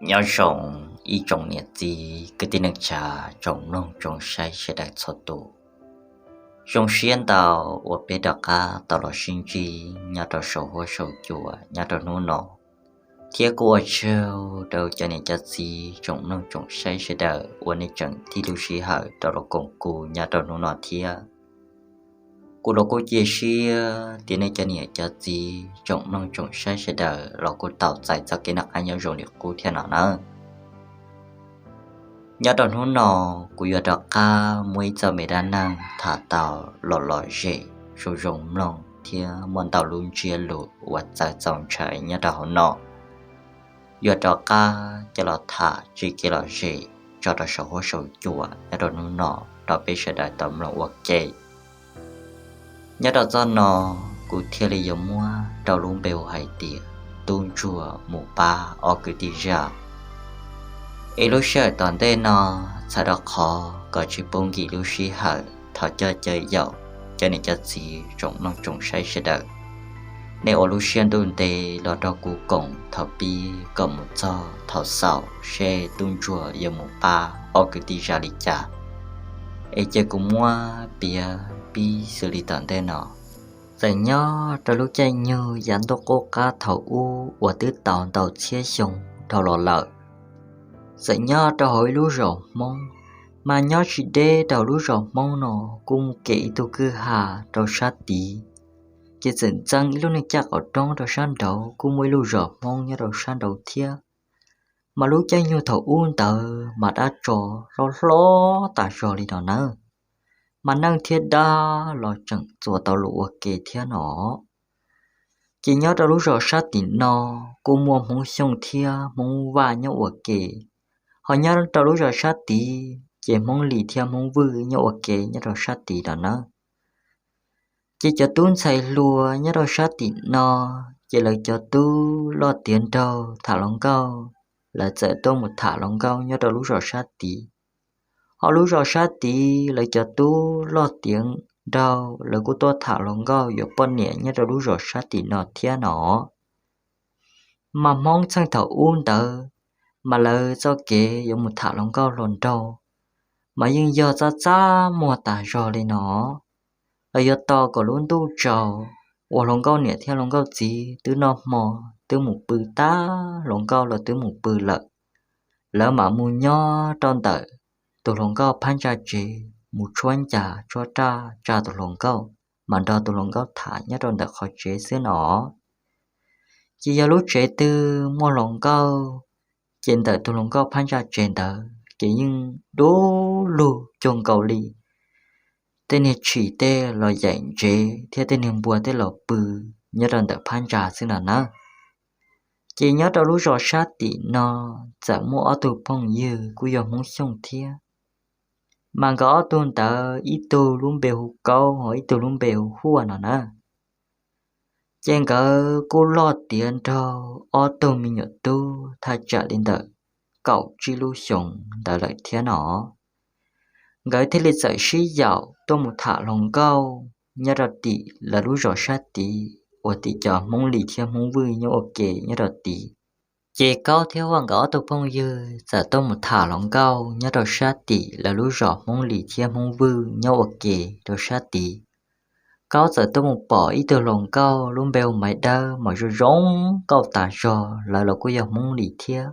Nyob zoo ib tsoom niam txiv kwv tij neej tsa, tsoom mloog tsoom saib sawv daws txhua tus. Zoo siab ntau uas peb rov qab tau los sib ntsib nyob rau saum huab saum cua nyob rau hnub no, thiab kuj ua tsaug rau cov niam cov txiv tsoom mloog tsoom saib sawv daws uas nej tseem tig lub sij hawm rau los koom kuv nyob rau hnub no thiab. Kuv los kuj cia siab tias nej cov niam cov txiv tsoom mloog tsoom saib sawv daws los kuj tau txais txoj kev noj qab nyob zoo li qub thiab no nawb. Nyob rau hnub no, kuv yuav rov qab muaj ib txoj me dab neeg tham tau los lom zem, zoo zoo mloog thiab muaj ntau lub ntsiab lus uas txawv txaus ntshai nyob rau hauv no. Yuav rov qab coj los tham tsim kev lom zem tso rau saum huab saum cua nyob rau hnub no rau peb sawv daws tau mloog ua ke. Nyob rau txoj no, kuv thiaj li yuav muab rau lub npe hu hais tias tub ntsuag mus pab ob kwv tij zaj. Es lub sij hawm tom ntej no, txhawm rau qhov kom tsis pub nkim lub sij hawm, thov coj caw yaum cov niam cov txiv tsoom mloog tsoom saib sawv daws, nej ua lub siab ntuj ntev los nrog kuv koom thaum pib kom mus txog thaum xaus seb tub ntsuag yuav mus pab ob kwv tij zaj li cas. Es cia kuv muab piav pib xws li tom ntej no. Txawm nyob rau lub caij nyoog yav ntuj qub qab thaum ub uas twb tau ntau txhiab xyoo dhau los lawm, txawm nyob rau hauv ib lub zos Hmoob, mas nyob tsis deb rau lub zos Hmoob no kuj muaj kem ib tug kwj ha rau sab tid. Ces txawm ntxeev ib lub niag caj qaum roob rau sab nraud kuj muaj ib lub zos Hmoob nyob rau sab nraud thiab. Mas lub caij nyoog thaum ub ntawd mas dab tsov hlob hlob tas zog li no nawb, mas neeg thiab dab los tseem txuas tau los ua ke thiab no. Ces nyob rau lub zos sab tim no kuj muaj Hmoob Xyooj thiab Hmoob Vaj nyob ua ke, ho nyob rau lub zos sab tid ces Hmoob Lis thiab Hmoob Vwj nyob ua ke nyob rau sab tid no nawb. Ces cov tub ntxhais hluas nyob rau sab tim no, ces lawv cov tub loj tiav nraug tham hluas nkauj, lawv txawm tuaj mus tham hluas nkauj nyob rau lub zos sab tid. Ho lub zos sab tid lawv cov tub loj tiav nraug lawv kuj tuaj tham hluas nkauj yuav poj niam nyob rau lub zos sab tim no thiab no. Mas Hmoob txheej thaum ub ntawd, mas lawv txoj kev yuav mus tham hluas nkauj hluas nraug, mas yeej yog txaj txaj muag tas zog li no. Lawv yuav tos kom lub ntuj tsaus, uas hluas nkauj niam thiab hluas nkauj txiv twb noj hmo, twb mus pw tag, hluas nkauj los twb mus pw lawm, lawv mam mus nyob rau ntawm tus hluas nkauj phab ntsa tsev, mus tshuab ncas tshuab raj tsa tus hluas nkauj, mas nrog tus hluas nkauj tham nyob rau ntawm qhov tsev xwb no. Ces yog lub tsev twg muaj hluas nkauj, ces ntawm tus hluas nkauj phab ntsa tsev ntawd ces yeej dub lug cuag nkaus li tej niag tshis tej los yaim ntsev thiab tej niag npua tej los pw nyob rau ntawm phab ntsa xwb no nawb. Ces nyob rau lub zos sab tim no txawm muaj ob tug phooj ywg kuj yog Hmoob Xyooj thiab, mas nkawd ob tug ntawd ib tug lub npe hu Kaub, ho ib tug lub npe hu Huaj no na. Ces nkawd kuj loj tiav nraug ob tug me nyuam tub thaj tsam li ntawm kaum tsib lub xyoos ntawd lawm thiab no. Nkawd thiaj li txawm sib yaum tuaj mus tham hluas nkauj nyob rau tim lawv lub zos sab tid, uas tim cov Hmoob Lis thiab Hmoob Vwj nyob ua ke nyob rau tid. Ces Kaub thiab Huaj nkawd ob tug phooj ywg txawm tuaj mus tham hluas nkauj nyob rau sab tim lawv lub zos Hmoob Lis thiab Hmoob Vwj nyob ua ke rau sab tid. Kaub txawm tuaj mus pom ib tug hluas nkauj lub npe hu Maiv Dawb mas zoo zoo nkauj tas zog, lawv los kuj yog Hmoob Lis thiab.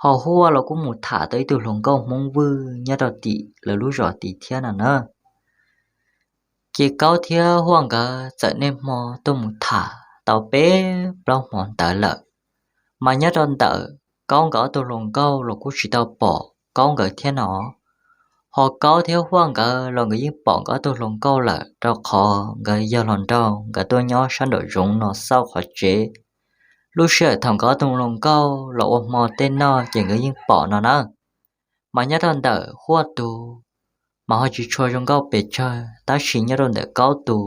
Ho Huaj los kuj mus tham tau ib tug hluas nkauj Hmoob Vwj nyob rau tim lawv lub zos tid thiab no na. Ces Kaub thiab Huaj nkawd txawm niaj hmo tuaj mus tham tau peb plaub hmo ntawd lawm, mas nyob rau ntawm Kaub nkawd ob tug hluas nkauj los kuj tsis tau pom Kaub nkawd thiab no. Ho Kaub thiab Huaj nkawd los nkawd yeej pom nkawd ob tug hluas nkauj lawm, rau qhov nkawd yog hluas nraug nkawd tuaj nyob sab nraum zoov no xauj qhov tsev. Lub sij hawm thaum nkawd ob tug hluas nkauj los ua hmo tej noj ces nkawd yeej pom no na. Mas nyob rau ntawm Huaj tus mas ho tsis tshua zoo nkauj pes tsawg, tab sis nyob rau ntawm Kaub tus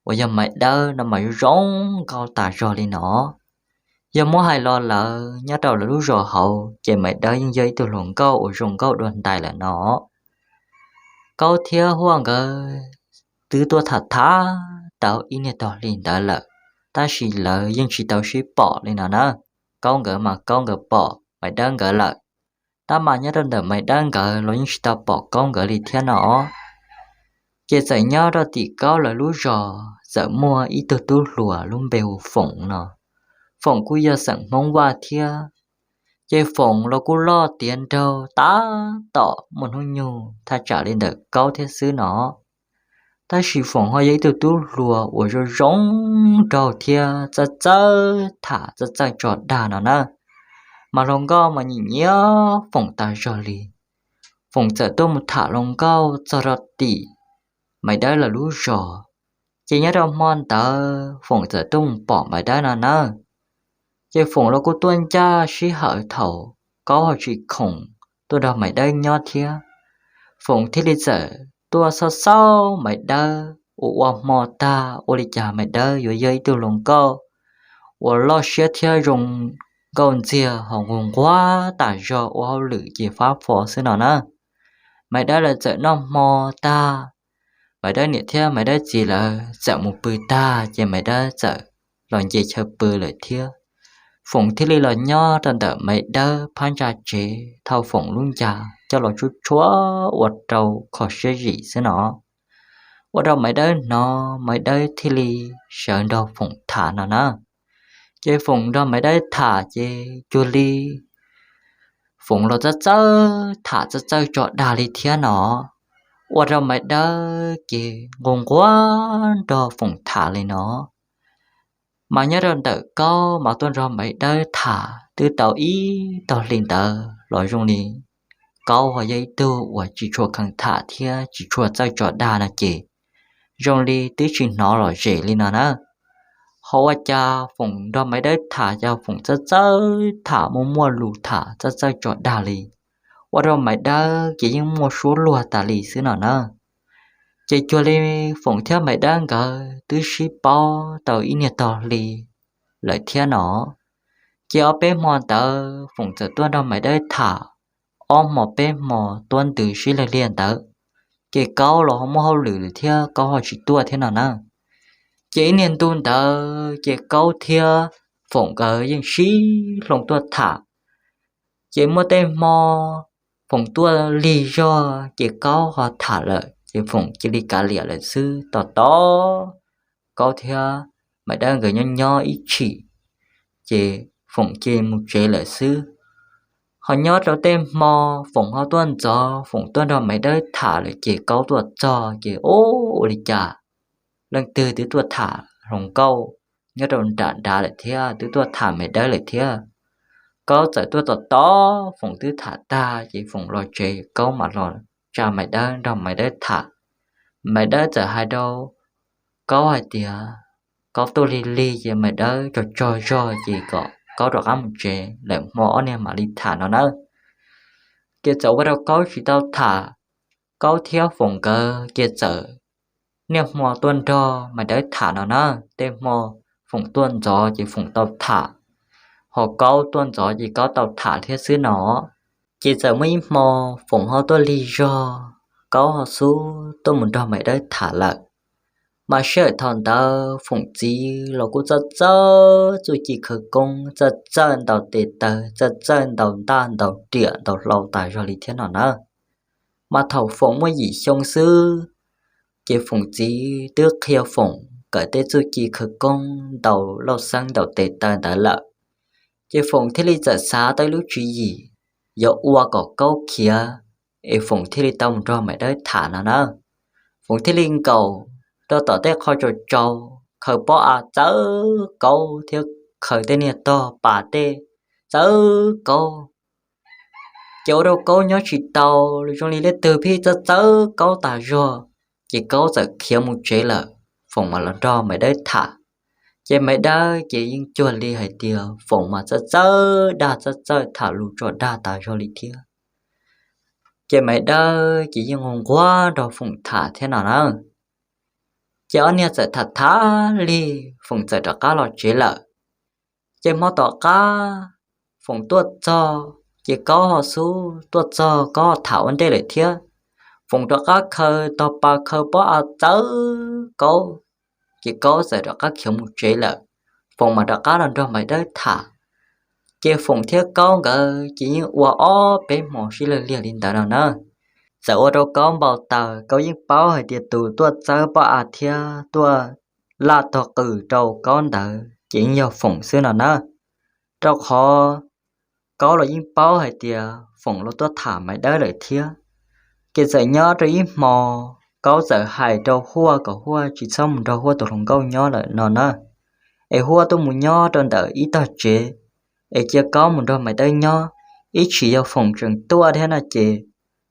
uas yog Maiv Dawb no mas zoo zoo nkauj tas zog li no. Yog muab hais los lawm nyob rau lawv lub zos hauv ces Maiv Dawb yeej yog ib tug hluas nkauj uas zoo nkauj dua ntais lawm no. Kaub thiab Huaj nkawd twb tuaj tham tham tau ib niag tog hli ntawd lawm, tab sis lawv yeej tsis tau sib pom li no na. Kaub nkawd mas Kaub nkawd pom Maiv Dawb nkawd lawm. Tab mas nyob rau ntawm Maiv Dawb nkawd los yeej tsis tau pom Kaub nkawd li thiab no. Ces txawm nyob rau tim Kaub lawv lub zos txawm muaj ib tug tub hluas lub npe hu Foom no. Foom kuj yog xeem Hmoob Vaj thiab. Ces Foom los kuj loj tiav nraug tab tom muaj hnub nyoog thaj tsam li ntawm Kaub thiab xwb no. Tab sis Foom ho yog ib tug tub hluas uas zoo zoo nraug thiab txawj txawj tham txawj txawj tso dag no na. Mas hluas nkauj mas nyiam nyiam Foom tas zog li. Foom txawm tuaj mus tham hluas nkauj txog rau tim Maiv Dawb lawv lub zos. Ces nyob rau hmo ntawd Foom txawm tuaj mus pom Maiv Dawb no na. Ces Foom los kuj tuaj ncaj sij hawm thaum Kaub ho tsis khoom tuaj nrog Maiv Dawb nyob thiab. Foom thiaj li txawm tuaj xauj xauj Maiv Dawb ua ua hmo tag ua li cas Maiv Dawb yuav yog ib tug hluas nkauj uas loj siab thiab zoo nkauj ntxiag ho nquag nquag tas zog ua hauj lwm ces fab fo xwb no na. Maiv Dawb lawv txawm noj hmo tag, Maiv Dawb niam thiab Maiv Dawb txiv lawv txawm mus pw tag ces Maiv Dawb txawm los nce chaw pw lawm thiab. Foom thiaj li los nyob rau ntawm Maiv Dawb phab ntsa tsev thau Foom lub ncas coj los tsuj tshuab ua rau kho siab zim xwb no. Ua rau Maiv Dawb hnov Maiv Dawb thiaj li sawv nrog Foom tham no na. Ces Foom nrog Maiv Dawb tham ces cuag li Foom los txawj txawj tham txawj txawj tso dag li thiab no. Ua rau Maiv Dawb ces nquag nquag nrog Foom tham li no. Mas nyob rau ntawm Kaub mas tuaj nrog Maiv Dawb tham twb tau ib tog hli ntawd los zoo li Kaub ho yog ib tug uas tsis tshua kheev tham thiab tsis tshua txawj tso dag no ces zoo li twb tsis hnov lom zem li no na. Ho ua cas Foom nrog Maiv Dawb tham ces Foom txawj txawj tham muaj muaj lus tham txawj txawj tso dag li. Ua rau Maiv Dawb ces yeej muaj suab luag tas li xwb no na. Ces cuag li Foom thiab Maiv Dawb nkawd twb sib paub tau ib niag tog hli lawm thiab no. Ces ob peb hmo ntawd Foom txawm tuaj nrog Maiv Dawb tham, ob hmo peb hmo tuab ntws sib laig liag ntawd, ces Kaub los ho muaj hauj lwm lawm thiab Kaub ho tsis tuaj thiab no na. Ces ib niag ntu ntawd ces Kaub thiab Foom nkawd yeej sib hloov tuaj tham. Ces muaj tej hmo Foom tuaj lig zog ces Kaub ho tham lawm ces Foom cia li kav liam lawm xwb tos tos Kaub thiab Maiv Dawb nkawd nyob nyob ib chim, ces Foom cia li mus tsev lawm xwb. Ho nyob rau tej hmo Foom ho tuaj ntxov, Foom tuaj nrog Maiv Dawb tham lawm ces Kaub tuaj txog ces ua li cas leej twg twb tuaj tham hluas nkauj nyob rau nram nrad lawm thiab twb tuaj tham Maiv Dawb lawm thiab. Kaub txawm tuaj tos tos Foom twb tham tag ces Foom los tsev, Kaub mam los tsa Maiv Dawb nrog Maiv Dawb tham. Maiv Dawb txawm hais rau Kaub hais tias Kaub tuaj lig lig ces Maiv Dawb tsaug tsaug zog ces kom Kaub rov qab mus tsev, lawm hmo ob niag mam li tham no nawb. Ces txawm ua rau Kaub tsis tau tham, Kaub thiab Foom nkawd ces txawm niaj hmo tuaj nrog Maiv Dawb tham no na. Tej hmo Foom tuaj ntxov ces Foom tau tham, ho Kaub tuaj ntxov ces Kaub tau tham thiab xwb no. Ces txawm muaj ib hmo Foom ho tuaj lig zog, Kaub ho xub tuaj mus nrog Maiv Dawb tham lawm. Mas sij hawm thaum ntawd Foom txiv los kuj txawj txawj txuj ci khawv koob, txawj txawj ntaus tes taw, txawj txawj ntaus ntaj ntaus riam ntaus hlau tas zog li thiab no na. Mas thaum Foom muaj yim xyoo xwb, ces Foom txiv twb qhia Foom kawm tej txuj ci khawv koob ntaus lauj xeeb ntaus tes taw ntawd lawm. Ces Foom thiaj li txawm xav tau ib lub tswv yim yuav ua kom Kaub khiav, es Foom thiaj li tau mus nrog Maiv Dawb tham no na. Foom thiaj li nkaum rau tom tej qho tsaus tsaus, khaws pob av txawb Kaub thiab khaws tej niag tog pas tej txawb Kaub. Ces ua rau Kaub nyob tsis tau, zoo li leej twg pheej txawb txawb Kaub tas zog, ces Kaub txawm khiav mus tsev lawm, Foom mam los nrog Maiv Dawb tham. Ces Maiv Dawb ces yeej cuag li hais tias Foom mas txawj txawj dag txawj txawj tham lus tso dag tas zog li thiab. Ces Maiv Dawb ces yeej nquag nquag nrog Foom tham thiab no na. Ces ob niag txawm tham tham li, Foom txawm rov qab los tsev lawm. Ces hmo tom qab Foom tuaj txog, ces Kaub ho xub tuaj txog, Kaub ho tham ua ntej lawm thiab. Foom rov qab khaws tog pas khaws pob av txawb Kaub, ces Kaub txawm rov qab khiav mus tsev lawm. Foom mam rov qab los nrog Maiv Dawb tham. Ces Foom thiab Kaub nkawd ces yeej ua ob peb hmo sib law liag li ntawd no na. Txawm ua rau Kaub npau taws, Kaub yeej paub hais tias tus tuaj txawb pob av thiab tuaj laj tog qws rau Kaub ntawd ces yeej yog Foom xwb no na. Rau qhov Kaub los yeej paub hais tias Foom los tuaj tham Maiv Dawb lawm thiab. Ces txawm nyob rau ib hmo, Kaub txawm hais rau Huaj kom Huaj tsis txhob mus nrog Huaj tus hluas nkauj nyob lawm no na, es Huaj tuaj mus nyob rau ntawm ib tog tsev, es cia Kaub mus nrog Maiv Dawb nyob, ib tsam yog Foom tseem tuaj thiab no ces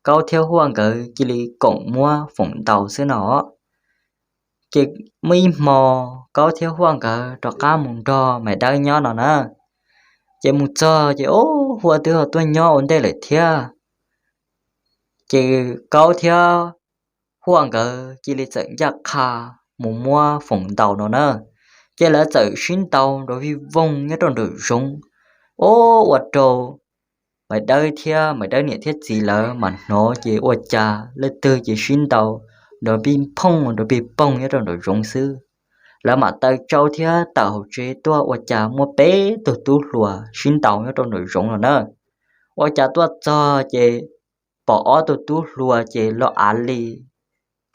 Kaub thiab Huaj nkawd cia li koom muab Foom ntaus xwb no. Ces muaj ib hmo Kaub thiab Huaj nkawd rov qab mus nrog Maiv Dawb nyob no na. Ces mus txog ces ub, Huaj twb ho tuaj nyob ua ntej lawm thiab. Ces Kaub thiab Huaj nkawd cia li txawm ncaj qha mus muab Foom ntaus no na. Ces lawv txawm sib ntaus nrov vij voog nyob rau nraum zoov. Ub, ua rau Maiv Dawb thiab Maiv Dawb niam thiab txiv lawv mas hnov ces ua cas leej twg ces sib ntaus nrov pij phooj nrov pij poog nyob rau nraum zoov xwb. Lawv mam taw tsau thiab tawm hauv tsev tuaj, ua cas muaj peb tug tub hluas sib ntaus nyob rau nraum zoov no na. Ua cas tuaj txog ces pom ob tug tub hluas ces los av li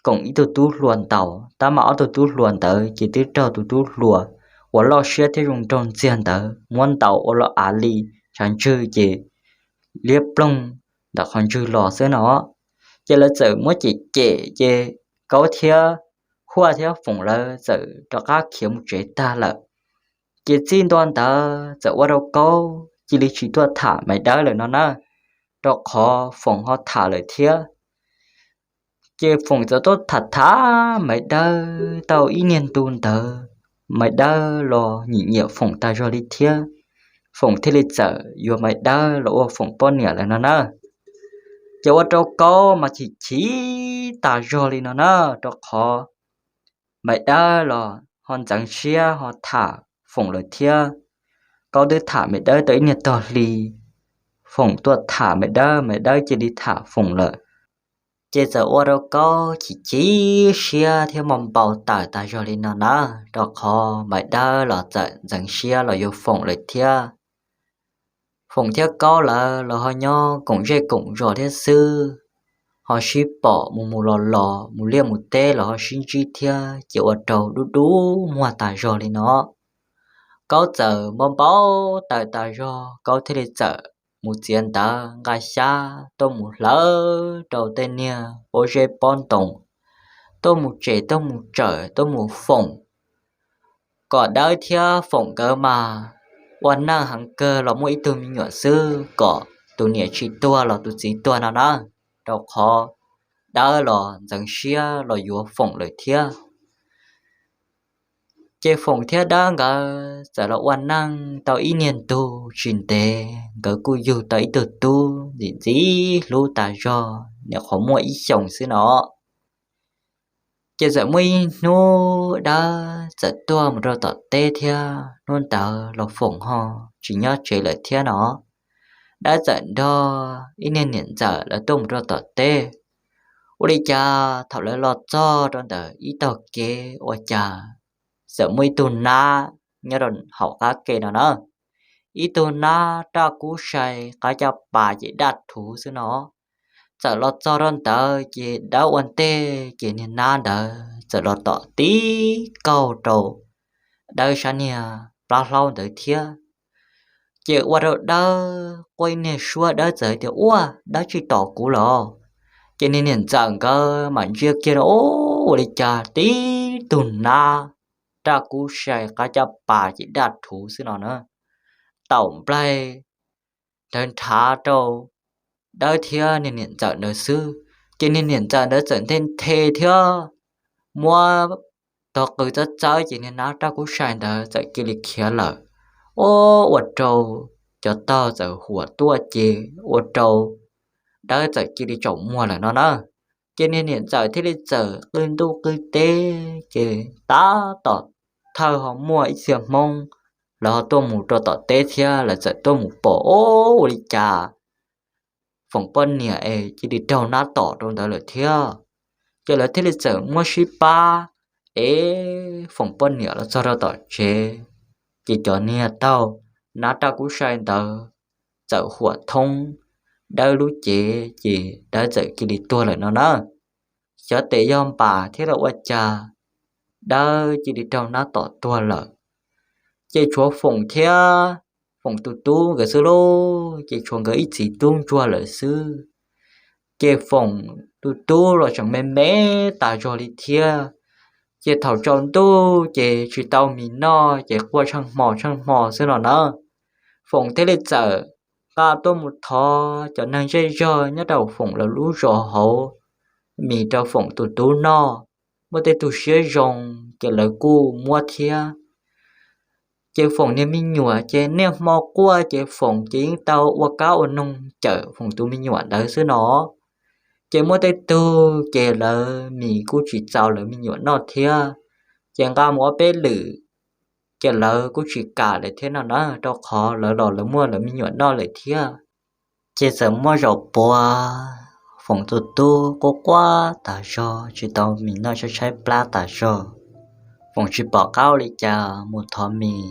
koom ib tug tub hluas ntaus, tab mas ob tug tub hluas ntawd ces twb raug tus tub hluas uas loj siab thiab zoo nraug ntxiag ntawd muab ntaus ua los av li tshav ntswg ces liab ploog ntawm qhov ntswg los xwb no. Ces lawv txawm muab cem cem ces Kaub thiab Huaj thiab Foom lawv txawm rov qab khiav mus tsev tag lawm. Ces txij ntua ntawd txawm ua rau Kaub cia li tsis tuaj tham Maiv Dawb lawm no na, rau qhov Foom ho tham lawm thiab. Ces Foom txawm tuaj tham tham Maiv Dawb tau ib niag ntu ntawd, Maiv Dawb los nyiam nyiam Foom tas zog li thiab. Foom thiaj li txawm yuav Maiv Dawb los ua Foom poj niam lawm no na. Ces ua rau Kaub mas chim chim tas zog li no na, rau qhov Maiv Dawb los ho ntxeev siab ho tham Foom lawm thiab. Kaub twb tham Maiv Dawb tau ib niag tog hli, Foom tuaj tham Maiv Dawb, Maiv Dawb cia li tham Foom lawm. Ces txawm ua rau Kaub chim chim siab thiab npau taws tas zog li no na, rau qhov Maiv Dawb los txawm ntxeev siab los yuav Foom lawm thiab. Foom thiab Kaub lawv los ho nyob koom zej koom zos thiab xwb, ho sib pom mus mus los los, mus liaj mus teb los ho sib ntsib thiab, ces ua rau dub dub muag tas zog li no. Kaub txawm npau npau taws tas zog, Kaub thiaj li txawm mus txiav ntawv nqa xyab tuaj mus hlawv rau tej niag pob zeb pob ntoo, tuaj mus tsem tuaj mus tsawm tuaj mus foom, kom Dawb thiab Foom nkawd mas ua neej heev kawg los muaj ib tug me nyuam xwb, kom tus niam tsis tuag los tus txiv tuag no na, rau qhov Dawb los ntxeev siab los yuav Foom lawm thiab. Ces Foom thiab Dawb nkawd txawm los ua neej tau ib niag ntug tsis ntev, nkawd kuj yug tau ib tug tub ntxim ntxim hlub tas zog, nyuam qhuav muaj ib xyoos xwb no. Ces txawm muaj ib hnub Dawb txawm tuaj mus rau tom teb thiab, hnub ntawd los Foom ho tsis nyob tsev lawm thiab no. Dawb txawm nrog ib niag niam ntxawm lawv tuaj mus rau tom teb. Ua li cas thaum lawv los txog rau ntawm ib tog kev ua cas txawm muaj ib tug nab nyob rau hauv qab ke no na. Ib tug nab raj kub sai qab caj pas ces daj thuv xwb no. Txawm los txog rau ntawd ces Dawb ua ntej ces niag nab ntawd txawm los tom tib kaug rau Dawb sab niag plab hlaub ntawd thiab. Ces ua rau Dawb quaj ib niag suab, Dawb txawm tias, Ua, dab tsi tom kuv los? Ces niag niam ntxawm nkawd mam ntsia kiag rau, ua li cas tib tug nab raj kub sai qab caj pas ces daj thuv xwb no na, taum nplaig nrhawv nrhav rau Dawb thiab niag niam ntxawm ntawd xwb. Ces niag niam ntxawm ntawd txawm nthe nthe thiab muab tog qws txawb txawb ces niag nab raj kub sai ntawd txawm cia li khiav lawm. Ua rau cov tog txawm huam tuaj ces ua rau Dawb txawm cia li tsaus muag lawm no na. Ces niag niam ntxawm thiaj li txawm qw ntuj qw teb ces tab tom thawj ho muaj ib txhia Hmoob lawv ho tuaj mus rau tom teb thiab, lawv txawm tuaj mus pom, ua li cas Foom poj niam es cia li raug nab tom rau ntawd lawm thiab. Ces lawv thiaj li txawm muab sib pab es Foom poj niam los txog rau tom tsev, ces cov niag taug nab raj kub sai ntawd txawm huam thoob dawb lub cev ces dawb txawm cia li tuag lawm no na. Xyov tes yog npam thiab los ua cas dawb cia li raug nab tom tuag lawm. Ces tshuav Foom thiab Foom tus tub nkawd xwb lauj, ces tshuav nkawd ib txiv tub ntsuag lawm xwb. Ces Foom tus tub los tseem me me tas zog li thiab. Ces thaum tsaus ntuj ces tsis tau mis noj ces quaj tsheej hmo tsheej hmo xwb no na. Foom thiaj li txawm nqa tuaj mus thov cov neeg zej zog nyob rau Foom lawv lub zos hauv mis rau Foom tus tub noj. Muaj tej tug siab zoo ces lawv kuj muab thiab. Ces Foom niag me nyuam ces niaj hmo quaj ces Foom ces yeej tau ua kab ua noog cawm Foom tus me nyuam ntawd xwb no. Ces muaj tej tug ces lawv mis kuj tsis txaus lawv me nyuam noj thiab, ces nqa mus ob peb lwm, ces lawv kuj tsis kam lawm thiab no na, rau qhov lawv los lawv muaj lawv me nyuam noj lawm thiab. Ces txawm muaj zaum puav Foom tus tub quaj quaj tas zog tsis tau mis noj tshaib tshaib plab tas zog. Foom tsis pom qab ua li cas mus thov mis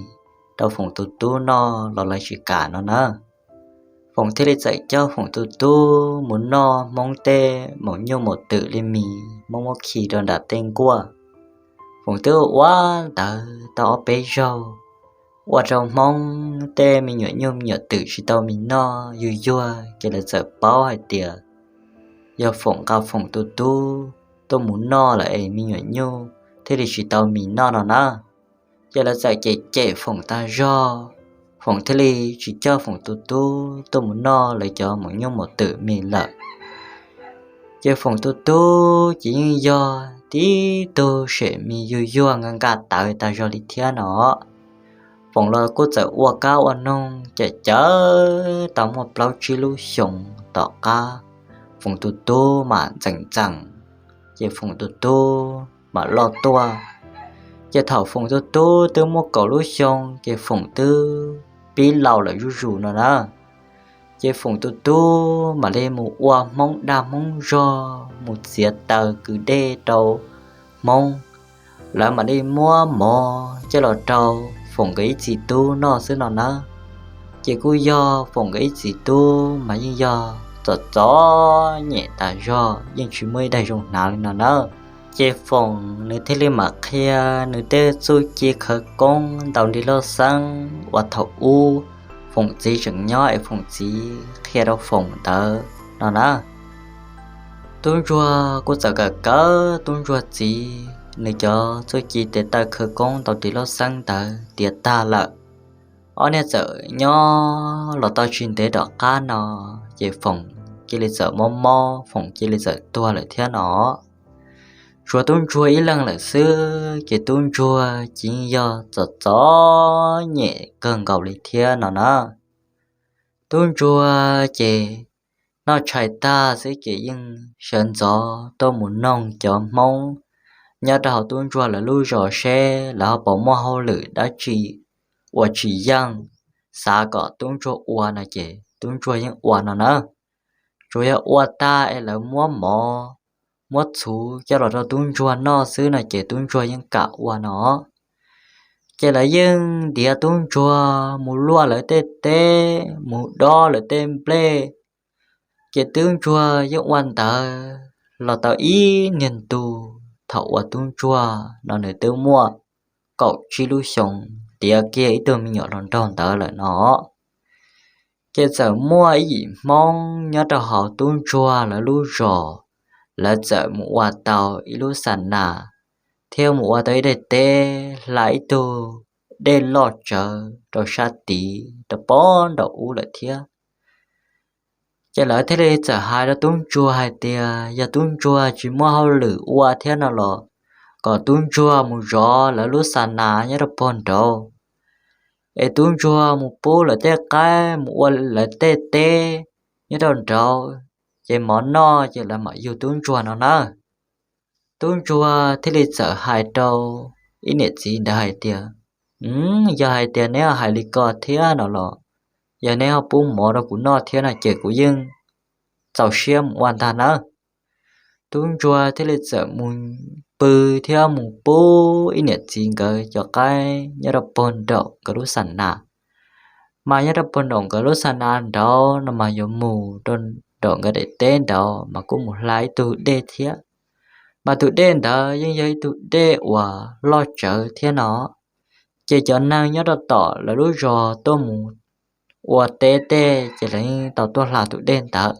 rau Foom tus tub noj los lawv tsis kam no na. Foom thiaj li txawm coj Foom tus tub mus noj Hmoob tej maum nyuj maum twm li mis Hmoob muab khi rau nram tej nkuaj. Foom twb ua ntawd tau ob peb zaug, ua rau Hmoob tej me nyuam nyuj me nyuam twm tsis tau mis noj yuag yuag, ces lawv txawm paub hais tias yog Foom nqa Foom tus tub tuaj mus noj lawm es me nyuam nyuj thiaj li tsis tau mis noj no na. Ces lawv txawm cem cem Foom tas zog, Foom thiaj li tsis coj Foom tus tub tuaj mus noj lawv cov maum nyuj maum twm mis lawm. Ces Foom tus tub ces yeej yog tib tug sem mis yuag yuag nka nka tawv tas zog li thiab no. Foom los kuj txawm ua kab ua noog cawm cawm tau muaj plaub tsib lub xyoos tom qab Foom tus tub mam ntxeem ntxeem, ces Foom tus tub mam loj tuaj. Ces thaum Foom tus tub twb muaj kaum lub xyoo ces Foom twb pib laus lawm zuj zus no na. Ces Foom tus tub mam li mus ua Hmoob dag Hmoob zog mus txiav taws kwv dej rau Hmoob. Lawv mam li muab mov coj los rau Foom nkawd ib txiv tub noj xwb no na. Ces kuj yog Foom nkawd ib txiv tub mas yeej yog txom txom nyem tas zog, yeej tsis muaj ib daig zoo hnav li no na. Ces Foom nws thiaj li mam qhia nws tej txuj ci khawv koob ntaus nrig loj xeeb uas thaum ub Foom txiv tseem nyob es Foom txiv qhia rau Foom ntawd no na. Tub ntsuag kuj txawm kawm kawm tub ntsuag txiv nws cov txuj ci tes taw khawv koob ntaus nrig loj xeeb ntawd tiav tag lawm. Ob niag txawm nyob los tau tsis ntev tom qab no, ces Foom cia li txawm mob mob, Foom cia li txawm tuag lawm thiab no. Tshuav tub ntsuag ib leeg lawm xwb, ces tub ntsuag ces yeej yog txom txom nyem kawg nkaus li thiab no na. Tub ntsuag ces noj tshais tag xwb ces yeej sawv ntxov tuaj mus noog cov Hmoob nyob rau hauv tub ntsuag lawv lub zos seb lawv ho puas muaj hauj lwm dab tsi uas tsis yeej xav kom tub ntsuag ua no ces tub ntsuag yeej ua no na. Tsuas yog ua tag es lawv muab mov muab txhuv coj los rau tub ntsuag noj xwb no ces tub ntsuag yeej kam ua no. Ces lawv yeej ntiav tub ntsuag mus luaj lawv tej teb, mus dob lawv tej nplej. Ces tub ntsuag yeej ua ntawd los tau ib niag ntu, thaum uas tub ntsuag no nws twb muaj kaum tsib lub xyoos, tiav kiag ib tug me nyuam hluas nraug ntawd lawm no. Ces txawm muaj ib yim Hmoob nyob rau hauv tub ntsuag lawv lub zos, lawv txawm mus ua tau ib lub xa nas, thiab mus ua tau ib daim teb hla ib tug dej loj tsawv rau sab tid rau pem nraum ub lawm thiab. Ces lawv thiaj li txawm hais rau tub ntsuag hais tias yog tub ntsuag tsis muaj hauj lwm ua thiab no los kom tub ntsuag mus zov lawv lub xa nas nyob rau pem nraud, es tub ntsuag mus pub lawv tej qaib mus ua lawv tej teb nyob rau nraud, ces mov noj ces lawv mam yug tub ntsuag no na. Tub ntsuag thiaj li txawm hais rau ib niam txiv ntawd hais tias, Yog hais tias neb hais li ko thiab no los, yog neb ho pub mov rau kuv noj thiab no ces kuv yeej txaus siab mus ua ntag nawb. Tub ntsuag thiaj li txawm mus pw thiab mus pub ib niam txiv nkawd cov qaib nyob rau pem nraum nkawd lub xa nas. Mas nyob rau puag nraum nkawd lub xa nas nraud no mas yuav mus rau nraum nkawd daim teb nraud mas kuj mus hla ib tug dej thiab. Mas tus dej ntawd yeej yog ib tug dej uas loj tsawv thiab no. Ces cov neeg nyob rau tom lawv lub zos tuaj mus ua teb tej ces lawv yeej tau tuaj hla tus dej ntawd.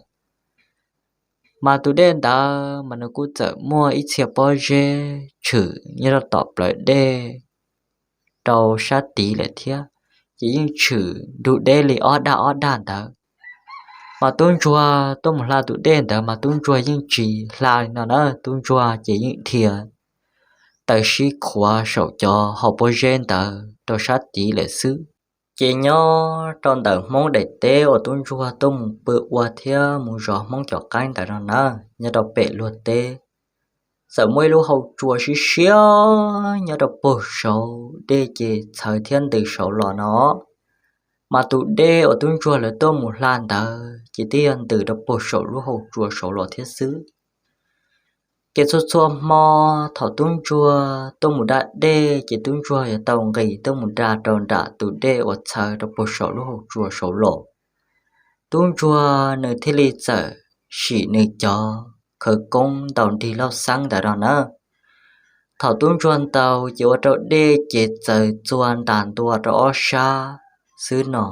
Mas tus dej ntawd mas nws kuj txawm muaj ib txhia pob zeb tshwm nyob rau tom plawv dej rau sab tid lawm thiab, ces yeej tshwm nrug deb li ob dag ob dag ntawd. Mas tub ntsuag tuaj mus hla tus dej ntawd mas tub ntsuag yeej tsis hla li no na, tub ntsuag ces yeej dhia taw sib qhuav saum cov hauv pob zeb ntawd rau sab tid lawm xwb. Ces nyob rau ntawm Hmoob daim teb uas tub ntsuag tuaj mus pw ua thiab mus zov Hmoob cov qaib ntawd no na, nyob rau pem luag teb, txawm muaj ib lub hau tsua siab siab nyob rau puag saud, dej ces txhawv thiab ntws saud los no. Mas tus dej uas tub ntsuag lawv tuaj mus hla ntawd ces twb yog ntws rau puag saum lub hau tsua saud los thiab xwb. Ces txhua txhua hmo thaum tub ntsuag tuaj mus da dej ces tub ntsuag yuav tau nqis tuaj mus da rau nram tus dej uas txhawv rau puag saum lub hau tsua saud los. Tub ntsuag nws thiaj li txawm sim nws cov khawv koob ntaus nrig lauj xeeb ntawd no na. Thaum tub ntsuag ntaus ces ua rau dej ces txawm txua ntas ntua rau ob sab xwb no.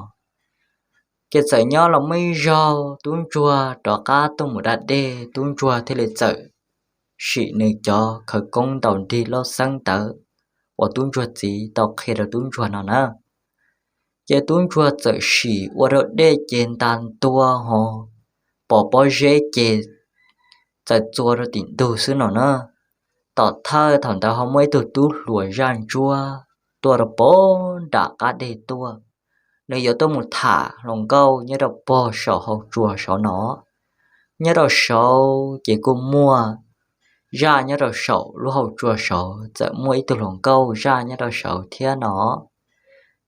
Ces txawm nyob los muaj ib zaug tub ntsuag rov qab tuaj mus da dej, tub ntsuag thiaj li txawm sim nws cov khawv koob ntaus nrig lauj xeeb ntawd uas tub ntsuag txiv tau qhia rau tub ntsuag no na. Ces tub ntsuag txawm sim ua rau dej ces ntas ntua ho pom pob zeb ces txawm txua rau tim ntug xwb no na. Tom thawj thaum ntawd ho muaj ib tug tub hluas zaj ntsuab tuaj rau puag nram qab deg tuaj. Nws yuav tuaj mus tham hluas nkauj nyob rau puag saum hau tsua saud no. Nyob rau saud ces kuj muaj zaj nyob rau saum lub hau tsua saud, txawm muaj ib tug hluas nkauj zaj nyob rau saud thiab no.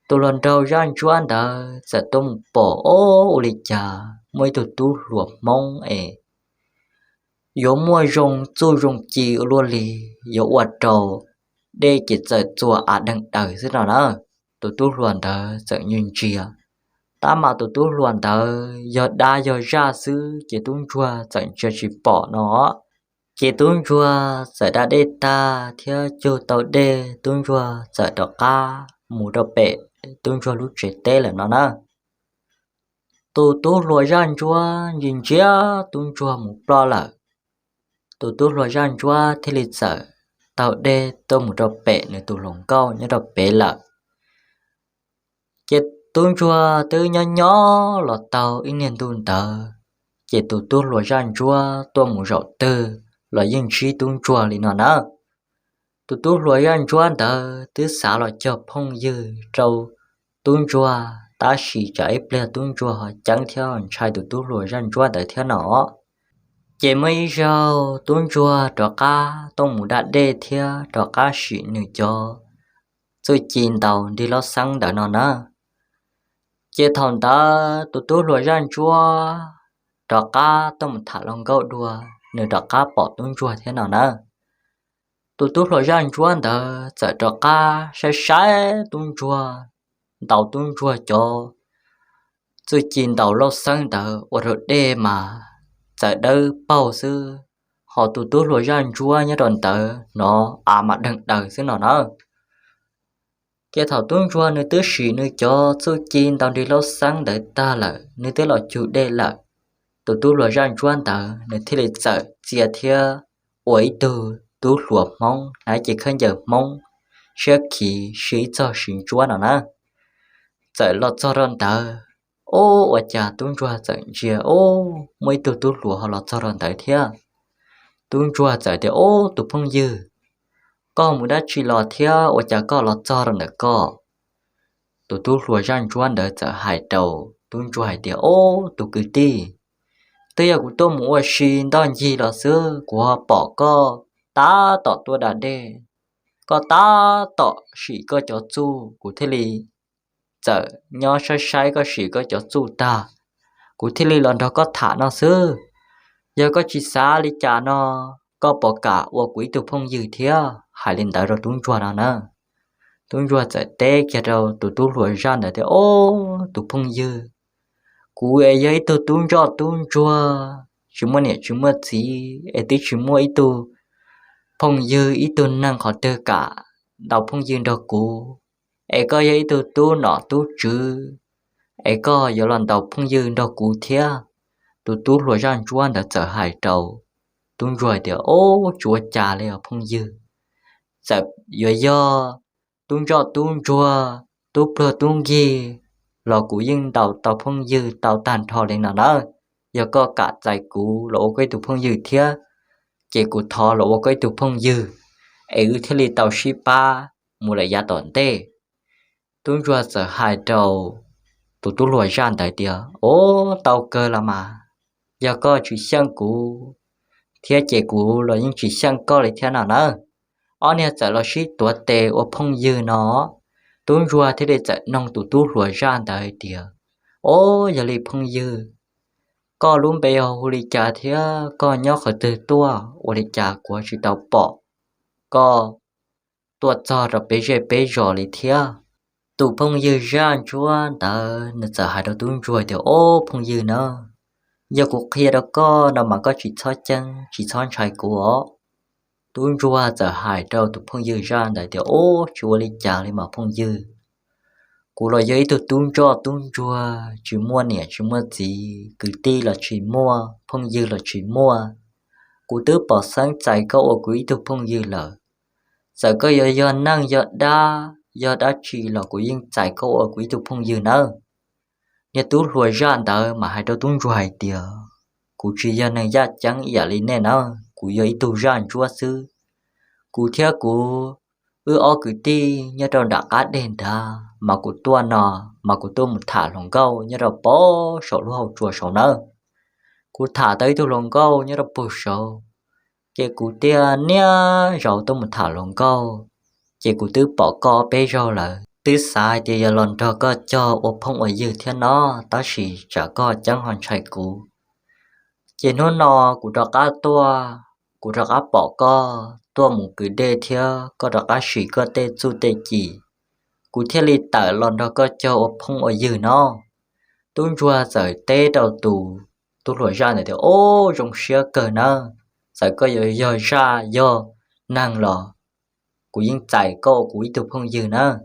Tus hluas nraug zaj ntsuab ntawd txawm tuaj mus pom, o, ua li cas muaj ib tug tub hluas Hmoob es yuav muaj zoo txuj zoo ci ua luaj li, yuav ua rau dej ces txawm txua av deeg daws xwb no na. Tus tub hluas ntawd txawm ntsia ntsia, tab mas tus tub hluas ntawd yog dab yog zaj xwb ces tub ntsuag txawm ntsia tsis pom no. Ces tub ntsuag txawm da dej tag thiab cug tau dej, tub ntsuag txawm rov qab mus rau pem tub ntsuag lub tsev teb lawm no na. Tus tub hluas zaj ntsuab ntsia ntsia tub ntsuag mus ploj lawm. Tus tub hluas zaj ntsuab thiaj li txawm taug dej tuaj mus rau pem nws tus hluas nkauj nyob rau pem lawm. Ces tub ntsuag twb nyob nyob los tau ib niag ntu ntawd, ces tus tub hluas zaj ntsuab tuaj mus zaum twg los yeej ntsib tub ntsuag li no na. Tus tub hluas zaj ntsuab ntawd twb xav los cog phooj ywg rau tub ntsuag, tab sis tsam ib pliag tub ntsuag ho ceeb thiab ntshai tus tub hluas zaj ntsuab ntawd thiab no. Ces muaj ib zaug tub ntsuag rov qab tuaj mus da dej thiab rov qab sim nws cov txuj ci ntaus nrig lauj xeeb ntawd no na. Ces thaum ntawd tus tub hluas zaj ntsuab rov qab tuaj mus tham hluas nkauj dua, nws rov qab pom tub ntsuag thiab no na. Tus tub hluas zaj ntsuab ntawd txawm rov qab saib saib tub ntsuag, ntaus tub ntsuag cov txuj ci ntaus lauj xeeb ntawd ua rau dej mas txawm dawb paug xwb, ho tus tub hluas zaj ntsuab nyob rau ntawd hnov av mas deeg daws xwb no na. Ces thaum tub ntsuag nws twb sim nws cov txuj ci ntaus nrig lauj xeeb ntawd tag lawm, nws twb los cug dej lawm, tus tub hluas zaj ntsuab ntawd nws thiaj li txawm txia thiab ua ib tug tub hluas Hmoob hnav cev khaub ncaws Hmoob, siab khiv siv ib txog siv ntsuab no na. Txawm los txog rau ntawd, ub, ua cas tub ntsuag txawm ntsia, ub, muaj ib tug tub hluas ho los txog rau ntawd thiab. Tub ntsuag txawm tias, ub, tus phooj ywg, koj mus dab tsi los thiab ua cas koj los txog rau ntawm koj? Tus tub hluas zaj ntsuab ntawd txawm hais rau tub ntsuag hais tias, ub, tus kwv tij, twb yog kuv tuaj mus ua si ntoj ncig los xwb, kuv ho pom koj tab tom tuaj da dej, koj tab tom sim koj cov txuj, kuv thiaj li txawm nyob saib saib koj sim koj cov txuj tag, kuv thiaj li los nrog koj tham no xwb. Yog koj tsis xav li cas no, koj puas kam ua kuv ib tug phooj ywg thiab? Hais li ntawd rau tub ntsuag no na. Tub ntsuag txawm teb kiag rau tus tub hluas zaj ntawd tias, Ob, tus phooj ywg, kuv es yog ib tug tub ntsoj tub ntsuag tsis muaj niam tsis muaj txiv es twb tsis muaj ib tug phooj ywg ib tug neeg qhov twg kam ntaus phooj ywg nrog kuv, es koj yog ib tug tub nom tub tswv es koj yuav los ntaus phooj ywg nrog kuv thiab. Tus tub hluas zaj ntsuab ntawd txawm hais rau tub ntsuag tias, Ob, tsis ua cas li os phooj ywg, txawm yuav yog tub ntsoj tub ntsuag, tub pluag tub nkig los kuv yeej ntaus tau phooj ywg tau tag nrho li no nawb. Yog koj kam txais kuv los ua koj ib tug phooj ywg thiab, ces kuv thov los ua koj ib tug phooj ywg es wb thiaj li tau sib pab mus lawm yav tom ntej. Tub ntsuag txawm hais rau tus tub hluas zaj ntawd tias, Ob, tau kawg los mas, yog koj tsis xyeej kuv thiab ces kuv los yeej tsis xyeej koj li thiab no nawb. Ob niag txawm los sib tuav tes ua phooj ywg no. Tub ntsuag thiaj li txawm noog tus tub hluas zaj ntawd hais tias, Ob, yog li phooj ywg, koj lub npe hu li cas thiab koj nyob qhov twg tuaj, ua li cas kuv tsis tau pom koj tuaj txog rau peb zej peb zos li thiab? Tus phooj ywg zaj ntsuab ntawd nws txawm hais rau tub ntsuag tias, Ob phooj ywg na, yog kuv qhia rau koj no mas koj tsis txhob ceeb tsis txhob ntshai kuv os. Tub ntsuag txawm hais rau tus phooj ywg zaj ntawd tias, Ob, tsis ua li cas li mas phooj ywg, kuv los yog ib tug tub ntsoj tub ntsuag tsis muaj niam tsis muaj txiv, kwv tij los tsis muaj, phooj ywg los tsis muaj. Kuv twb pom xeeb txais koj ua kuv ib tug phooj ywg lawm. Txawm koj yuav yog neeg yog dab, yog dab tsi los kuv yeej txais koj ua kuv ib tug phooj ywg nawb. Niag tub hluas zaj ntawd mas hais rau tub ntsuag hais tias, Kuv tsis yog neeg yaj ceeb ib yam li nej nawb, kuv yog ib tug zaj ntsuab xwb. Kuv thiab kuv wb ob kwv tij nyob rau nram qab deg nrad mas kuv tuaj no, mas kuv tuaj mus tham hluas nkauj nyob rau pem saum lub hauv tsua saud nawb. Kuv tham tau ib tug hluas nkauj nyob rau pem saud, ces kuv thiaj niaj zaus tuaj mus tham hluas nkauj, ces kuv twb pom koj peb zaug lawm, twb xav hais tias yog los nrog koj cog ua phooj ua ywg thiab no, tab sis tsam koj ceeb ho ntshai kuv. Ces hnub no kuv rov qab tuaj, kuv rov qab pom koj tuaj mus kwv dej thiab koj rov qab sim koj tej txuj tej ci, kuv thiaj li tawm los nrog koj cog ua phooj ua ywg no. Tub ntsuag txawm teb rau tus tub hluas zaj ntawd tias, Ob, zoo siab kawg nawb, txawm koj yuav yog zaj yog neeg los kuv yeej txais koj ua kuv ib tug phooj ywg nawb.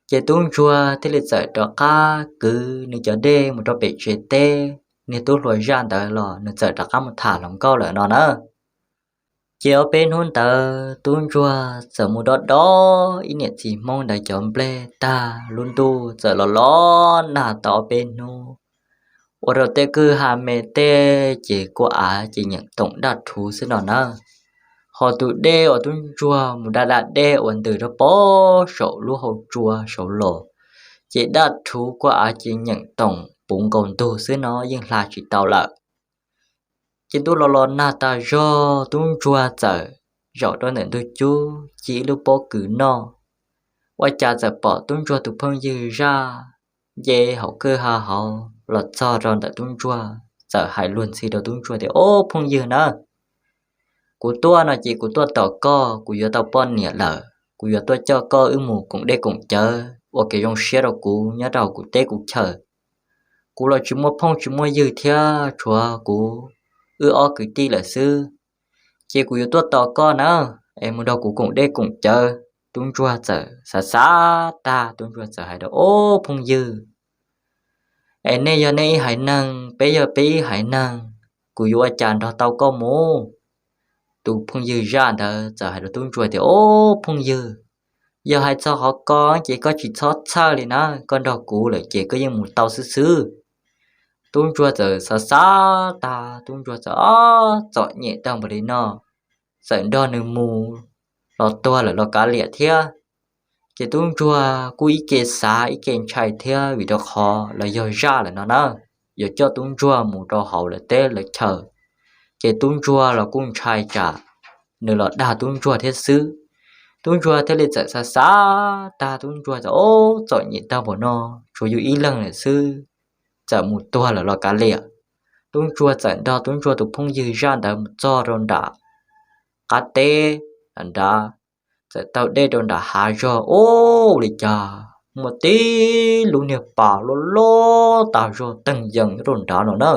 Ces tub ntsuag thiaj li txawm rov qab kwv nws cov dej mus rau pem tsev teb, niag tub hluas zaj ntawd los nws txawm rov qab mus tham hluas nkauj lawm no na. Ces ob peb hnub ntawd tub ntsuag txawm mus dob dob ib niam txiv Hmoob ntawd cov nplej tag, lub ntuj txawm los los nag tau ob peb hnub, ua rau tej kwj ha me tej ces kua av ces nyeem toom daj rhuv xwb no na. Ho tus dej uas tub ntsuag mus da da dej uas ntws rau pem saum lub hauv tsua saud los, ces daj rhuv kua av ces nyeem toom puv nkaus ntug xwb no yeej hla tsis tau lawm. Ces ntuj los los nag tas zog, tub ntsuag txawm zaum rau ntawm ntug cub ci ib lub pob kws noj. Ua cas txawm pom tub ntsuag tus phooj ywg zaj nce hauv kwj ha hauv los txog rau ntawm tub ntsuag, txawm hais luag ntxhi rau tub ntsuag tias, Ob phooj ywg na, kuv tuaj no ces kuv tuaj tos koj, kuv yuav tau poj niam lawm, kuv yuav tuaj coj koj wb mus koom dej koom cawv ua kev zoo siab rau kuv nyob rau kuv teb kuv chaw. Kuv los tsis muaj phooj tsis muaj ywg thiab, tshuav kuv wb ob kwv tij lawm xwb. Ces kuv yuav tuaj tos koj na, es mus nrog kuv koom dej koom cawv. Tub ntsuag txawm xav xav tag, tub ntsuag txawm hais rau, Ob phooj ywg, es nej yog nej ib haiv neeg, peb yog peb ib haiv neeg, kuv yuav ua cas nrog tau koj mus? Tus phooj ywg zaj ntawd txawm hais rau tub ntsuag tias, Ob phooj ywg, yog hais txog qhov ko ces koj tsis txhob txhawj li na, koj nrog kuv lawm ces koj yeej mus tau xwb xwb. Tub ntsuag txawm xav xav tag, tub ntsuag txawm ob txom nyem tag npaum li no, txawm nrog nws mus los tuag lawm los kav liam thiab. Ces tub ntsuag kuj ib ce xav ib ce ntshai thiab, vim rau qhov los yog zaj lawm no na, yuav coj tub ntsuag mus rau hauv lawv teb lawv chaw, ces tub ntsuag los kuj ntshai tsam nws los dag tub ntsuag thiab xwb. Tub ntsuag thiaj li txawm xav xav tag, tub ntsuag txawm ob txom nyem tag npaum no, tshuav yus ib leeg lawm xwb, txawm mus tuag lawm los kav liam. Tub ntsuag txawm nrog tub ntsuag tus phooj ywg zaj ntawd mus txog rau nram qab teb nrad, txawm taug dej rau nram hav zog, ub, ua li cas muaj tib lub niag pas loj loj tas zog teeg yees nyob rau nrad no na.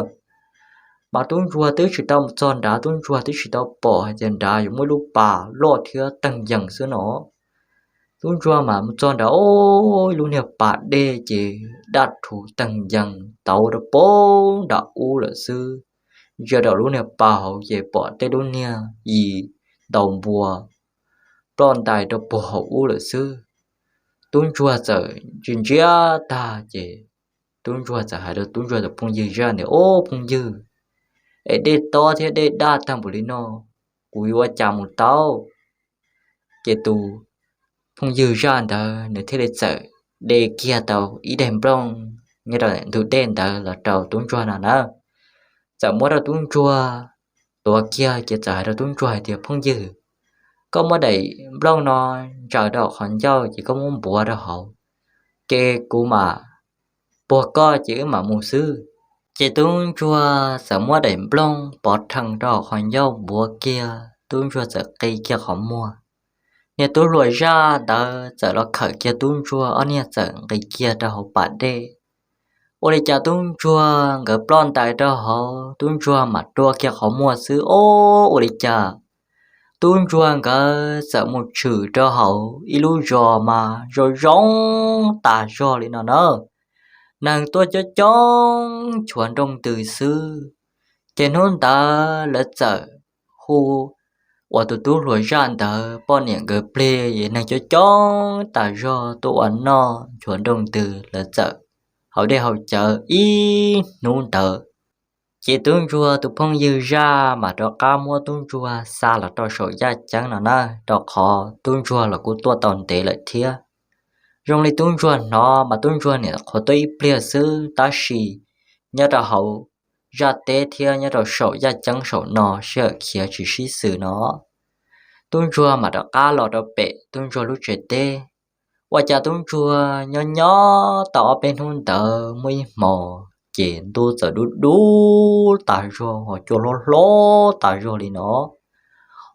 Mas tub ntsuag twb tsis tau mus txog nrad, tub ntsuag twb tsis tau pom hais tias nrad yuav muaj ib lub pas loj thiab teeg yees xwb no. Tub ntsuag mas mus txog nrad, ub, ib lub niag pas dej ces daj rhuv teeg yees tauv rau pem nram ub lawm xwb. Ntsia rau lub niag pas hauv ces pom tej lub niag yim ntaus npua ploj ntais rau puag hauv ub lawm xwb. Tub ntsuag txawm ntsia ntsia tag ces tub ntsuag txawm hais rau tub ntsuag tus phooj ywg zaj ntawd, ub, phooj ywg, es dej tob thiab dej daj tag npaum li no, kuv yuav ua cas mus tau? Ces tus phooj ywg zaj ntawd nws thiaj li txawm de kiag tau ib daim nplooj nyob rau ntug dej ntawd los rau tub ntsuag no na. Txawm muab rau tub ntsuag tuav kiag ces txawm hais rau tub ntsuag hais tias, phooj ywg, koj muab daim nplooj no ntsaws rau qhov ncauj ces koj muab npuav rau hauv, ces kuv mam puag koj ces wb mam mus xwb. Ces tub ntsuag txawm muab daim nplooj pov rhees rau hauv qhov ncauj npuav kiag, tub ntsuag txawm qi kiag qhov muag. Niag tub hluas zaj ntawd txawm los khawm kiag tub ntsuag, ob niag txawm nqis kiag rau hauv pas dej. Ua li cas tub ntsuag nkawd ploj ntais rau hauv, tub ntsuag mam rua kiag qhov muag xwb, ub, ua li cas tub ntsuag nkawd txawm mus tshwm rau hauv ib lub zos mas zoo zoo tas zog li no na. Neeg tuaj coob coob, nchuav nroo ntws xwb. Ces hnub ntawd lawv txawm hu uas tus tub hluas zaj ntawd poj niam nkawd plig, neeg coob coob tas zog tuaj ua noj nchuav nroo ntws, lawv txawm haus dej haus cawv ib hnub ntawd. Ces tub ntsuag tus phooj ywg zaj mam rov qab muab tub ntsuag xa los rau saum yaj ceeb no na, rau qhov tub ntsuag los kuj tuaj tau ntev lawm thiab. Zoo li tub ntsuag hnov mas tub ntsuag niam qhuav tuaj ib pliag xwb, tab sis nyob rau hauv zaj teb thiab nyob rau saum yaj ceeb saum no sij hawm khiav tsis sib xws no. Tub ntsuag mam rov qab los rau pem tub ntsuag lub tsev teb. Ua cas tub ntsuag nyob nyob tau ob peb hnub ntawd muaj ib hmo ces ntuj txawm dub dub tas zog, ho cua hlob hlob tas zog li no,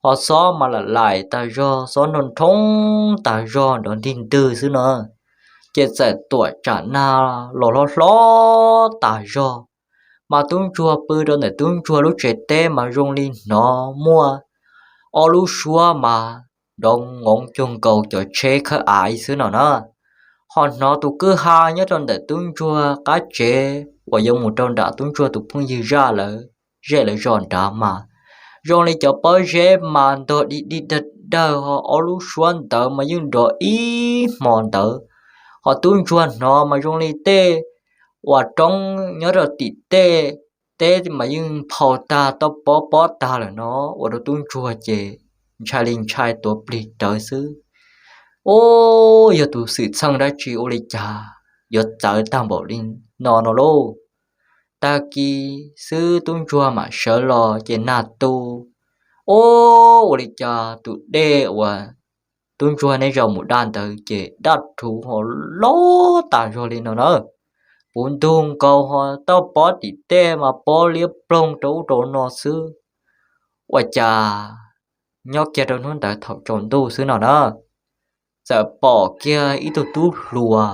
ho xob mas lam laim tas zog, xob nroo nroo tas zog nrov ntig ntwg xwb no. Ces txawm tuam tsam nag los hlob hlob tas zog. Mas tub ntsuag pw rau ntawm tub ntsuag lub tsev teb mas zoo li hnov muaj ob lub suab mas nrov nkoov cuag nkaus cov tsheb khawb av xwb no na. Ho hnov tus kwj ha nyob rau ntawm tub ntsuag qab tsev uas yuav mus rau nram tub ntsuag tus phooj ywg zaj lawv zej lawv zos nrad mas zoo li cov pob zeb mas ntog dig dig dawg dawg, ho ob lub suab ntawd mas yeej nrov ib hmo ntawd. Ho tub ntsuag hnov mas zoo li tej uas roob nyob rau tim tej teb mas yeej phau tag, toj pob pob tag lawm no, ua rau tub ntsuag ces ntshai li ntshai tuav plig rawv xwb. Ub, yog tus xwm txheej dab tsi ua li cas yuav txawv tag npaum li no no lauj? Tag kis xwb tub ntsuag mam sawv los ces nag tu. Ub, ua li cas tus dej uas tub ntsuag neb zaum mus daj ntawd ces daj rhuv ho loj tas zog li no na. Puv ntug nkaus ho toj pob tim tej mas pob liab ploog rau ub rau no xwb. Ua cas nyob kiag rau hnub ntawd thaum tsaus ntuj xwb no na, txawm pom kiag ib tug tub hluas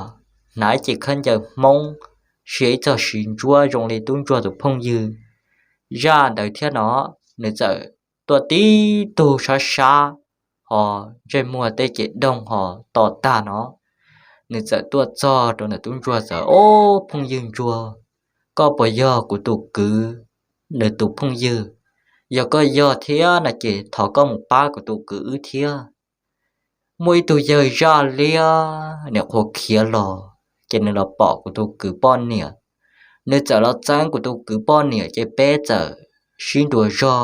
hnav ib ce khaub ncaws Hmoob, sia ib txog siv ntsuab zoo li tub ntsuag tus phooj ywg zaj ntawd thiab no. Nws txawm tuaj tib tug sab sab, ho ntsej muag tej ces doog ho to tag no. Nws txawm tuaj txog rau ntawm tub ntsuag txawm, ob, phooj ywg ntsuag, koj puas yog kuv tus kwv nws tus phooj ywg? Yog koj yog thiab no ces thov koj mus pab kuv tus kwv wb thiab. Muaj ib tug yawg zaj liab nim qhuav khiav los ces nws los pom kuv tus kwv poj niam. Nws txawm los txeeb kuv tus kwv poj niam ces peb txawm sib ntuas zog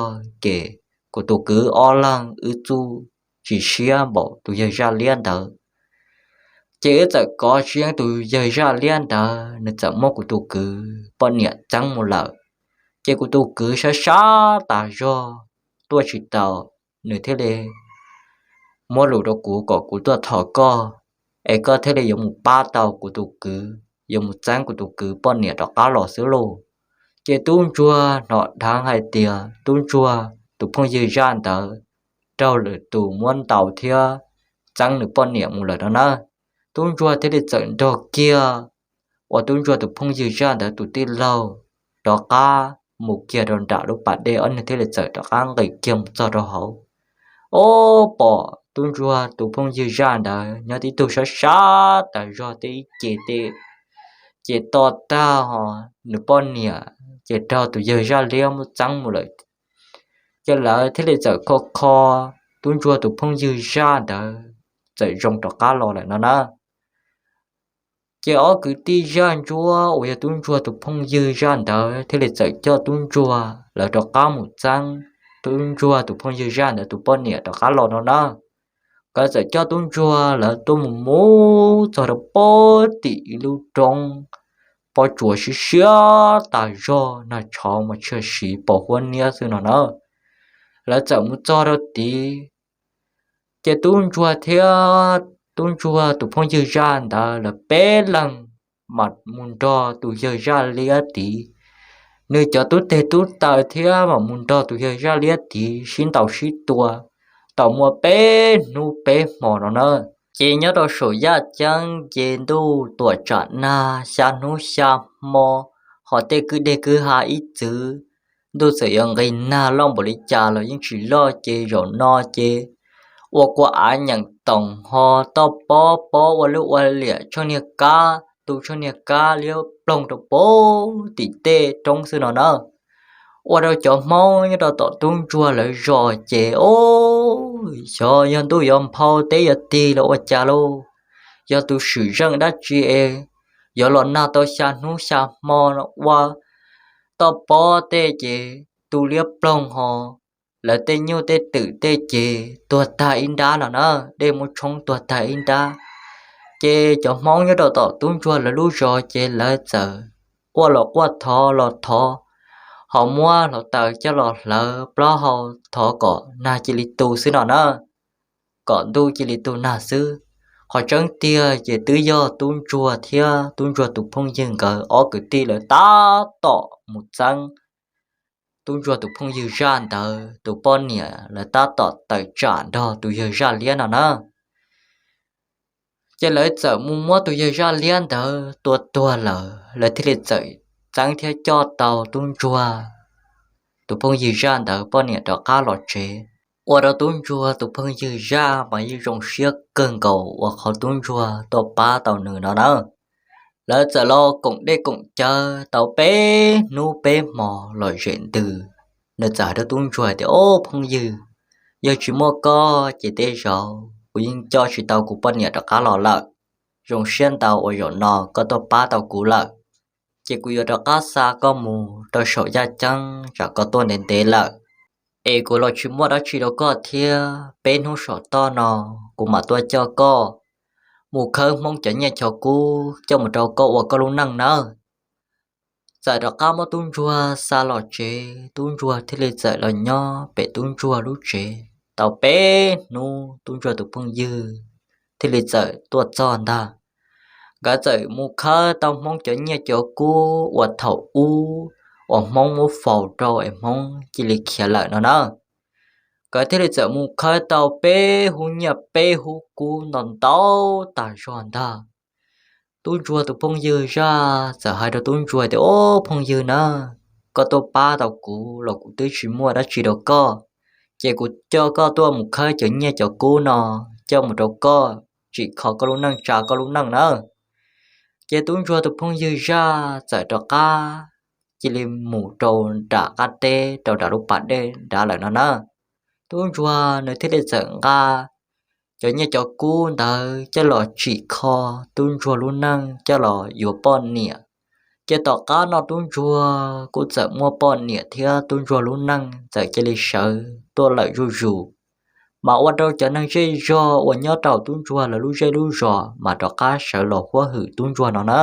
ces kuv tus kwv ob leeg wb txuj tsis siab npaum tus yawg zaj liab ntawd. Ces wb txawm kov tsis yeej tus yawg zaj liab ntawd, nws txawm muab kuv tus kwv poj niam txeeb mus lawm. Ces kuv tus kwv sab sab tas zog tuaj tsis tau, nws thiaj li muab lus rau kuv kom kuv tuaj thov koj, es koj thiaj li yuav mus pab tau kuv tus kwv, yuav mus txeeb kuv tus kwv poj niam rov qab los xwb lauj. Ces tub ntsuag hnov dheev hais tias tub ntsuag tus phooj ywg zaj ntawd raug lwm tus muab ntaus thiab txeeb nws poj niam mus lawm no na. Tub ntsuag thiaj li txawm nrog kiag uas tub ntsuag tus phooj ywg zaj ntawd tus tij laug rov qab mus kiag rau nram lub pas dej, ob niag thiaj li txawm rov qab nqis kiag mus txog rau hauv. Ob, pom tub ntsuag tus phooj ywg zaj ntawd nyob tib tug sab sab tas zog, tej ib ce, ces to tag, ho nws poj niam ces raug tus yawg zaj liab muab txeeb mus lawm. Ces lawv thiaj li txawm kho kho tub ntsuag tus phooj ywg zaj ntawd txawm zoo rov qab los lawm no na. Ces ob kwv tij zaj ntsuab uas yog tub ntsuag tus phooj ywg zaj ntawd thiaj li txawm coj tub ntsuag lawv rov qab mus txeeb tub ntsuag tus phooj ywg zaj ntawd tus poj niam rov qab los no na. Nkawd txawm coj tub ntsuag lawv tuaj mus mus txog rau pem tim ib lub roob pob tsuas siab siab tas zog, nag tshauv mas tshwm sim pos huab niab xwb no na. Lawv txawm mus txog rau tid, ces tub ntsuag thiab tub ntsuag tus phooj ywg zaj ntawd lawv peb leeg mam mus nrog tus yawg zaj liab tid. Nws cov tub teg tub taw thiab mam mus nrog tus yawg zaj liab tid sib ntaus sib tua tau muaj peb hnub peb hmo no na. Ces nyob rau saum yaj ceeb ces ntuj tuam tsam nag, xya hnub xya hmo, ho tej kwj deg kwj ha ib txwv, ntuj txawm yuav nqis nag loj npaum li cas los yeej tsis loj. Ces zaum no ces ua kua av nyeem toom ho toj pob pob ua lub ua liam tsheej niag kab, tu tsheej niag kab liab ploog rau pem tim tej roob xwb no na. Ua rau cov Hmoob nyob rau tom tub ntsuag lawv zos ces, o, xyov yog ntuj yuav nphau teb yuav tig los ua cas lauj, yog tus swm zeej dab tsi es yuav los nag tau xya hnub xya hmo no ua toj pob tej ces tu liab ploog ho lawv tej nyuj tej twm tej ces tuag tag ib nrab no na, dej muab tshoob tuag tag ib nrab. Ces cov Hmoob nyob rau tom tub ntsuag lawv lub zos ces lawv txawm quaj los quaj, thov los thov, ho muab hluav taws coj los hlawv plaub hau thov kom nag cia li tu xwb no na, kom ntuj cia li tu nag xwb. Qhov tseeb tiag ces twb yog tub ntsuag thiab tub ntsuag tus phooj ywg nkawd ob kwv tij lawv tab tom mus txeeb tub ntsuag tus phooj ywg zaj ntawd tus poj niam, lawv tab tom tawm tsam nrog tus yawg zaj liab no na. Ces lawv txawm mus muab tus yawg zaj liab ntawd tua tuag lawm, lawv thiaj li txawm txeeb thiab coj tau tub ntsuag tus phooj ywg zaj ntawd poj niam rov qab los tsev. Ua rau tub ntsuag tus phooj ywg zaj mas yeej zoo siab kawg nkaus uas qhov tub ntsuag tuaj pab tau nws no na. Lawv txawm los koom dej koom cawv tau peb hnub peb hmo los zem ntws, nws txawm hais rau tub ntsuag tias, Ob phooj ywg, yog tsis muaj koj ces tej zaum kuv yeej coj tsis tau kuv poj niam rov qab los lawm. Zoo siab ntau uas zaum no koj tuaj pab tau kuv lawm, ces kuv yuav rov qab xa koj mus rau saum yaj ceeb tsam koj tuaj ntev ntev lawm, es kuv los tsis muaj dab tsi rau koj thiab. Peb hnub saum toj no kuv mam tuaj coj koj mus khawb Hmoob cov nyiaj cov kub coj mus rau koj ua koj lub neej nawb. Txawm rov qab muab tub ntsuag xa los tsev, tub ntsuag thiaj li txawm los nyob pem tub ntsuag lub tsev tau peb hnub, tub ntsuag tus phooj ywg thiaj li txawm tuaj txog ntag. Nkawd txawm mus khawb tau Hmoob cov nyiaj cov kub uas thaum ub uas Hmoob muab faus rau es Hmoob cia li khiav lawm no na. Nkawd thiaj li txawm mus khawb tau peb hub nyiaj peb hub kub ntau ntau tag zog ntag. Tub ntsuag tus phooj ywg zaj txawm hais rau tub ntsuag tias, Ob phooj ywg na, koj tuaj pab tau kuv los kuv twb tsis muaj dab tsi rau koj, ces kuv coj koj tuaj mus khawb cov nyiaj cov kub no coj mus rau koj, tsim kho koj lub neej tsa koj lub neej nawb. Ces tub ntsuag tus phooj ywg zaj txawm rov qab cia li mus rau nram qab teb rau nram lub pas dej nrad lawm no na. Tub ntsuag nws thiaj li txawm nqa cov nyiaj cov kub ntawd coj los tsim kho tub ntsuag lub neej coj los yuav poj niam. Ces tom qab no tub ntsuag kuj txawm muaj poj niam thiab tub ntsuag lub neej txawm cia li sawv tuaj lawm zuj zus. Mas ua rau cov neeg zej zog uas nyob rau tub ntsuag lawv lub zej lub zos mas rov qab sawv los huab hwm tub ntsuag no na.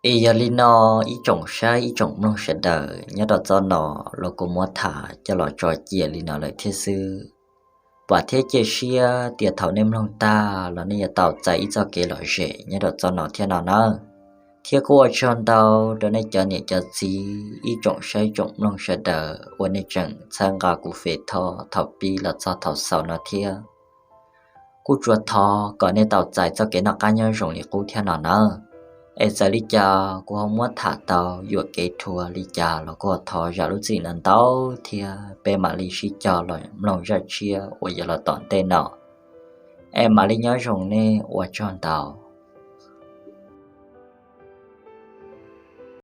Es yog li no, ib tsoom saib ib tsoom mloog sawv daws, nyob rau txoj no los kuv muab tham coj los tso cia li no lawm thiab xwb. Vam thiab cia siab tias thaum nej mloog tag los nej yuav tau txais ib txoj kev lom zem nyob rau txoj no thiab no nawb. Thiab kuj ua tsaug ntau rau nej cov niam cov txiv ib tsoom saib ib tsoom mloog sawv daws uas nej tseem txhawb nqa kuv fem thoj thaum pib los txog thaum xaus no thiab. Kuj tsuas thov kom nej tau txais txoj kev noj qab nyob zoo li qub thiab no nawb. Es txawm li cas kuv ho muab tham tau yuam kev rhuav li cas los kuj ho thov zam lub txim ntau ntau thiab peb mam li sib cog los mloog zaj tshiab uas yuav los tom ntej no. Es mam li nyob zoo nej ua tsaug ntau.